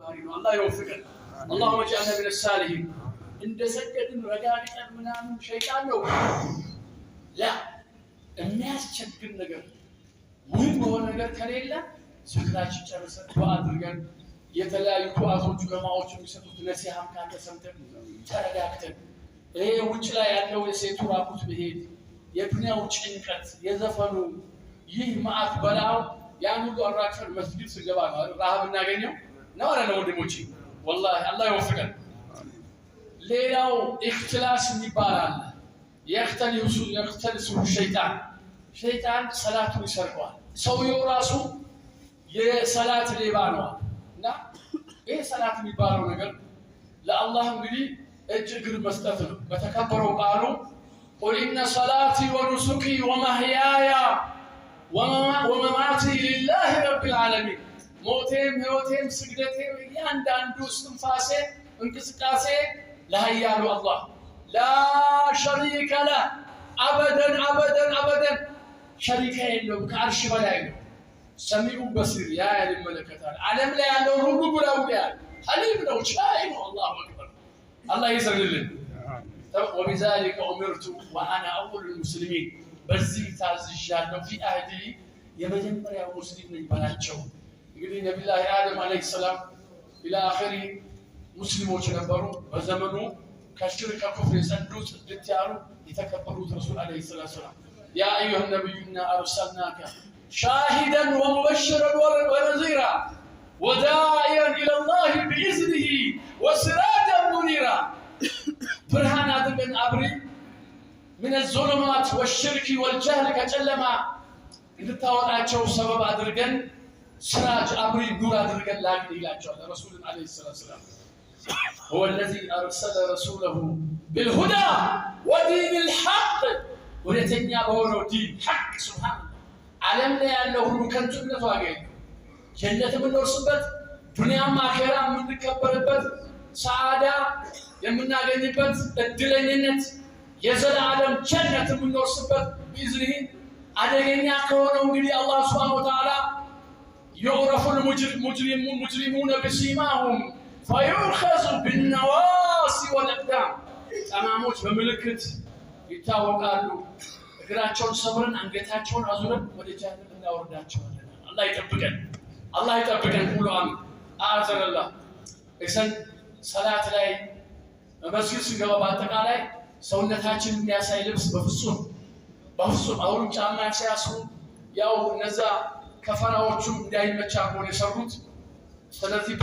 ባህሪ ነው። አላህ ይወፍቀን። اللهم اجعلنا من الصالحين። እንደ ሰገድን ረጋግጠን ምናምን ሸይጣን ነው ላ የሚያስቸግር ነገር ውብ በሆነ ነገር ከሌለ ዝክራችን ጨርሰን ዱዓ አድርገን የተለያዩ ዱዓቶች ዑለማዎች የሚሰጡት ነሲሃም ካለ ሰምተን ተረጋግተን፣ ይሄ ውጭ ላይ ያለው የሴቱ ራቁት መሄድ፣ የዱንያው ጭንቀት፣ የዘፈኑ ይህ መዓት በላው ያን ሁሉ አራግፈን መስጊድ ስገባ ነው ረሃብ እናገኘው ነው አለ። ወንድሞቼ፣ ወላሂ አላህ ይወፍቀን። ሌላው اختلاس የሚባል አለ። يختلسه الشيطان፣ ሸይጣን ሰላቱን ይሰርቀዋል። ሰውየው ራሱ የሰላት ሌባ ነው። እና ይህ ሰላት የሚባለው ነገር ለአላህ እንግዲህ እጅ እግር መስጠት ነው። በተከበረው ቃሉ قل إن صلاتي ونسكي ومحياي ومماتي لله رب العالمين፣ ሞቴም ህይወቴም ስግደቴም እያንዳንዱ እስትንፋሴ እንቅስቃሴ ለሀያሉ አላህ لا شريك له፣ أبدا أبدا أبدا ሸሪካ የለውም። ከአርሽ በላይ ነው። سميع بصير፣ ያያል፣ ይመለከታል። ዓለም ላይ ያለውን ሁሉ ጉዳጉዳ ያል حليم ነው፣ ቻይ ነው። الله أكبر። አላህ ይዘንልን። وبذلك أمرت وأنا أول المسلمين፣ በዚህ ታዝዣለሁ። في عهده የመጀመሪያው ሙስሊም ነኝ በላቸው። እንግዲህ ነቢላህ አደም عليه السلام إلى آخره ሙስሊሞች ነበሩ። በዘመኑ ከሽርክ ከኩፍር የጸዱ ጽድት ያሉ የተከበሩት ረሱል عليه الصلاة والسلام يا أيها النبي إنا أرسلناك شاهدا ومبشرا ونذيرا وداعيا إلى الله بإذنه وسراجا منيرا፣ ብርሃን አድርገን አብሪ من الظلمات والشرك والجهل ከጨለማ እንድታወጣቸው ሰበብ አድርገን سراج አብሪ ኑር አድርገን ላክን ይላቸዋል ረሱልን عليه الصلاة والسلام። هو الذي أرسل رسوله بالهدى ودين الحق፣ እውነተኛ በሆነው ዲን ሐቅ። سبحان الله፣ ዓለም ላይ ያለው ሁሉ ከንቱነት ዋጋ የለው። ጀነት የምንወርስበት፣ ዱንያም አኼራ የምንከበርበት፣ ሰዓዳ የምናገኝበት፣ እድለኝነት የዘላለም ጀነት የምንወርስበት بإذنه። አደገኛ ከሆነው እንግዲህ አላህ سبحانه وتعالى يعرف المجرمون بسيماهم فيؤخذ بالنواصي والأقدام፣ ጠማሞች በምልክት ይታወቃሉ። እግራቸውን ሰብረን አንገታቸውን አዙረን ወደ ጀሃነም እናወርዳቸዋለን። አላህ ይጠብቀን፣ አላህ ይጠብቀን። ሁሉ አሚን። أعاذنا الله። إذن ሰላት ላይ መስጊድ ስንገባ በአጠቃላይ ሰውነታችን የሚያሳይ ልብስ በፍጹም በፍጹም። አሁንም ጫማ ሲያስሩ ያው እነዛ ከፈራዎቹም እንዳይመቻ ነው የሰሩት። ስለዚህ